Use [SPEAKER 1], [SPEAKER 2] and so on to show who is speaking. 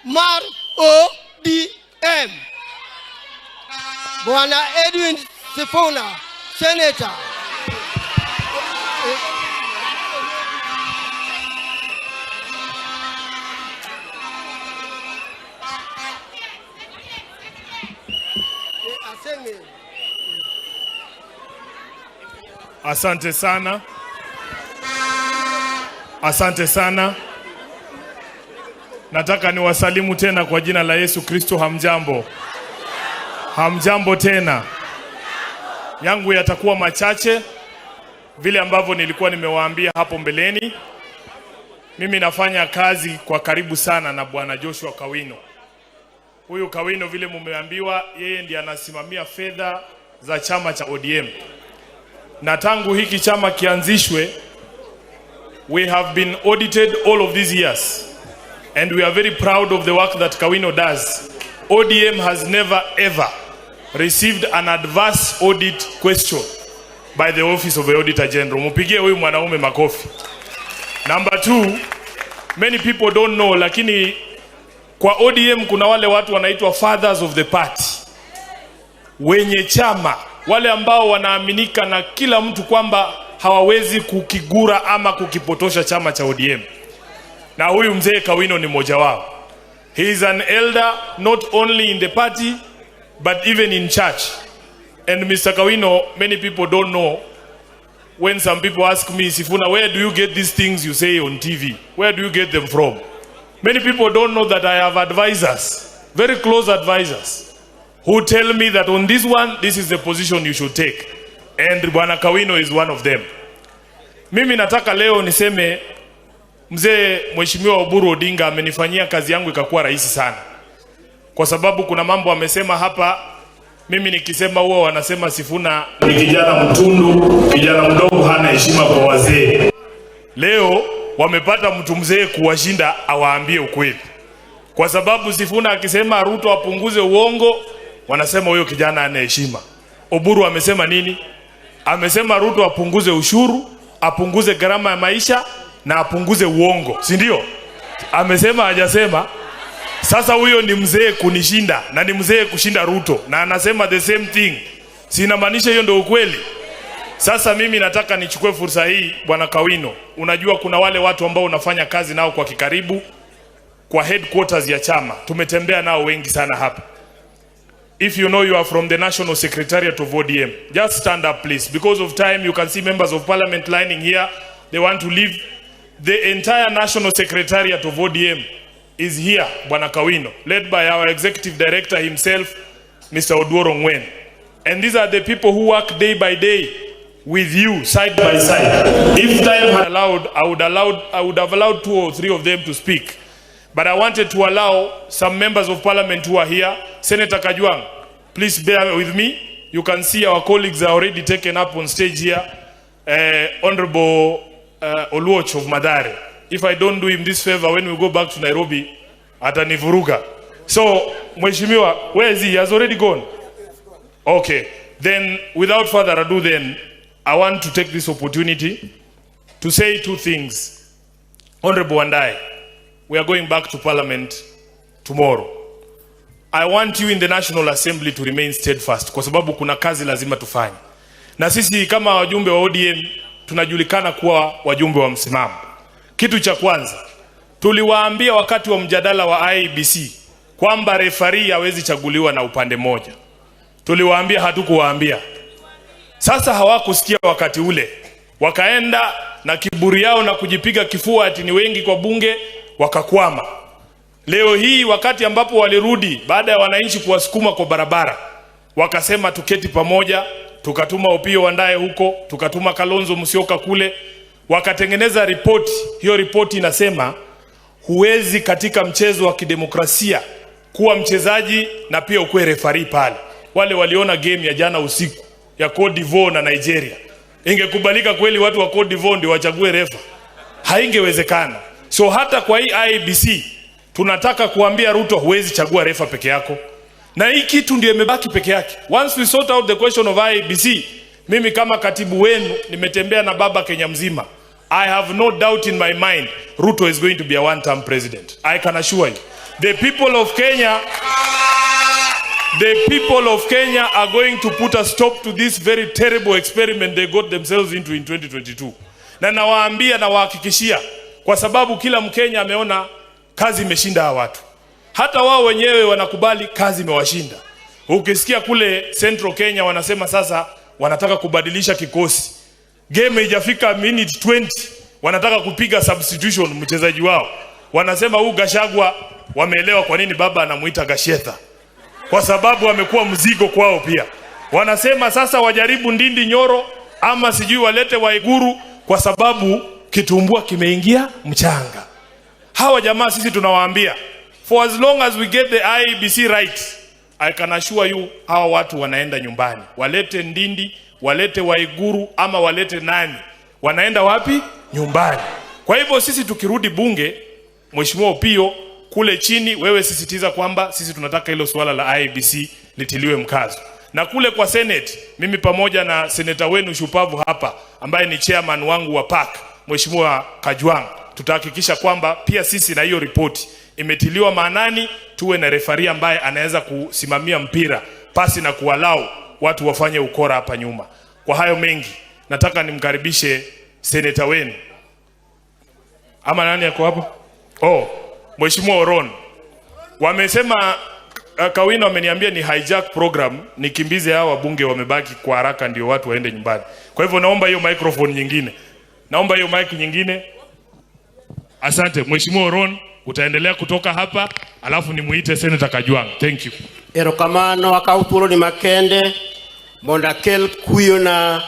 [SPEAKER 1] Mar ODM. Bwana Edwin Sifuna, Senator. Aseme.
[SPEAKER 2] Asante sana, asante sana. Nataka niwasalimu tena kwa jina la Yesu Kristo. Hamjambo? Hamjambo tena. Yangu yatakuwa machache vile ambavyo nilikuwa nimewaambia hapo mbeleni. Mimi nafanya kazi kwa karibu sana na Bwana Joshua Kawino. Huyu Kawino, vile mumeambiwa, yeye ndiye anasimamia fedha za chama cha ODM, na tangu hiki chama kianzishwe, we have been audited all of these years and we are very proud of the work that Kawino does. ODM has never ever received an adverse audit question by the Office of the Auditor General. Mupigie huyu mwanaume makofi. Number two, many people don't know, lakini kwa ODM kuna wale watu wanaitwa fathers of the party, wenye chama, wale ambao wanaaminika na kila mtu kwamba hawawezi kukigura ama kukipotosha chama cha ODM, na huyu mzee Kawino ni mmoja wao. He is an elder not only in the party but even in church. And Mr. Kawino, many people don't know, when some people ask me, "Sifuna, where do you get these things you say on TV? Where do you get them from?" Many people don't know that I have advisors, very close advisors, who tell me that on this one, this is the position you should take. And Bwana Kawino is one of them. Mimi nataka leo niseme, mzee Mheshimiwa Oburu Odinga amenifanyia kazi yangu ikakuwa rahisi sana, kwa sababu kuna mambo amesema hapa, mimi nikisema huwa wanasema Sifuna ni kijana mtundu, kijana mdogo, hana heshima kwa wazee. Leo wamepata mtu mzee kuwashinda awaambie ukweli, kwa sababu Sifuna akisema Ruto apunguze uongo, wanasema huyo kijana ana heshima. Oburu amesema nini? Amesema Ruto apunguze ushuru, apunguze gharama ya maisha na apunguze uongo, si ndio? Amesema hajasema? Sasa huyo ni mzee kunishinda na ni mzee kushinda Ruto na anasema the same thing, si inamaanisha hiyo ndio ukweli? Sasa mimi nataka nichukue fursa hii, Bwana Kawino, unajua kuna wale watu ambao unafanya kazi nao kwa kikaribu kwa headquarters ya chama, tumetembea nao wengi sana hapa. If you know you are from the National Secretariat of ODM, just stand up, please. Because of time, you can see members of parliament lining here. They want to leave. The entire National Secretariat of ODM is here, Bwana Kawino, led by our executive director himself, Mr. Oduor Ong'wen. And these are the people who work day by day with you, side by side. If time had allowed, I would have allowed two or three of them to speak. But I wanted to allow some members of parliament who are here. Senator Kajwang, please bear with me. You can see our colleagues are already taken up on stage here. Honorable Oluoch of Mathare. If I don't do him this favor when we go back to Nairobi, atanivuruga. So, Mheshimiwa, where is he? He has already gone. Okay. Then, without further ado, then, I want to take this opportunity to say two things. Honorable Wandayi, we are going back to parliament tomorrow. I want you in the National Assembly to remain steadfast kwa sababu kuna kazi lazima tufanye. Na sisi kama wajumbe wa ODM tunajulikana kuwa wajumbe wa msimamo. Kitu cha kwanza, tuliwaambia wakati wa mjadala wa IEBC kwamba referee hawezi chaguliwa na upande mmoja. Tuliwaambia, hatukuwaambia? Sasa hawakusikia wakati ule, wakaenda na kiburi yao na kujipiga kifua ati ni wengi kwa bunge, wakakwama. Leo hii wakati ambapo walirudi baada ya wananchi kuwasukuma kwa barabara, wakasema tuketi pamoja, tukatuma Opiyo Wandayi huko, tukatuma Kalonzo Musyoka kule, wakatengeneza ripoti. Hiyo ripoti inasema huwezi katika mchezo wa kidemokrasia kuwa mchezaji na pia ukuwe referee pale. Wale waliona game ya jana usiku ya Cote d'Ivoire na Nigeria, ingekubalika kweli watu wa Cote d'Ivoire ndio wachague refa? Haingewezekana. So hata kwa hii IEBC tunataka kuambia Ruto, huwezi chagua refa peke yako, na hii kitu ndio imebaki peke yake. Once we sort out the question of IEBC, mimi kama katibu wenu nimetembea na baba Kenya mzima. I have no doubt in my mind Ruto is going to be a one-term president. I can assure you. The people of Kenya are going to put a stop to this very terrible experiment they got themselves into in 2022. Na nawaambia, nawahakikishia, kwa sababu kila Mkenya ameona kazi imeshinda hawa watu. Hata wao wenyewe wanakubali kazi imewashinda. Ukisikia kule Central Kenya wanasema sasa wanataka kubadilisha kikosi. Game haijafika minute 20, wanataka kupiga substitution mchezaji wao. Wanasema huu Gachagua, wameelewa kwa nini baba anamuita Gashetha, kwa sababu amekuwa mzigo kwao pia. Wanasema sasa wajaribu Ndindi Nyoro ama sijui walete Waiguru kwa sababu kitumbua kimeingia mchanga. Hawa jamaa sisi tunawaambia, for as long as we get the IEBC right, I can assure you hawa watu wanaenda nyumbani. Walete Ndindi, walete Waiguru ama walete nani, wanaenda wapi? Nyumbani. Kwa hivyo sisi tukirudi bunge, Mheshimiwa Opio kule chini, wewe sisitiza kwamba sisi tunataka hilo suala la IEBC litiliwe mkazo, na kule kwa Senate, mimi pamoja na seneta wenu shupavu hapa ambaye ni chairman wangu wa PAC, Mheshimiwa Kajwang, tutahakikisha kwamba pia sisi na hiyo ripoti imetiliwa maanani, tuwe na referee ambaye anaweza kusimamia mpira pasi na kuallow watu wafanye ukora hapa nyuma. Kwa hayo mengi, nataka nimkaribishe seneta wenu ama nani yako hapo? Oh, Mheshimiwa Oron. Wamesema Kawino ameniambia ni hijack program nikimbize hawa wabunge wamebaki kwa haraka ndio watu waende nyumbani. Kwa hivyo naomba hiyo microphone nyingine. Naomba hiyo mic nyingine. Asante Mheshimiwa Oron, utaendelea kutoka hapa alafu nimuite Senator Kajwang. Thank you.
[SPEAKER 1] Erokamano akaw thuolo ni makende mondo akel kuyo na.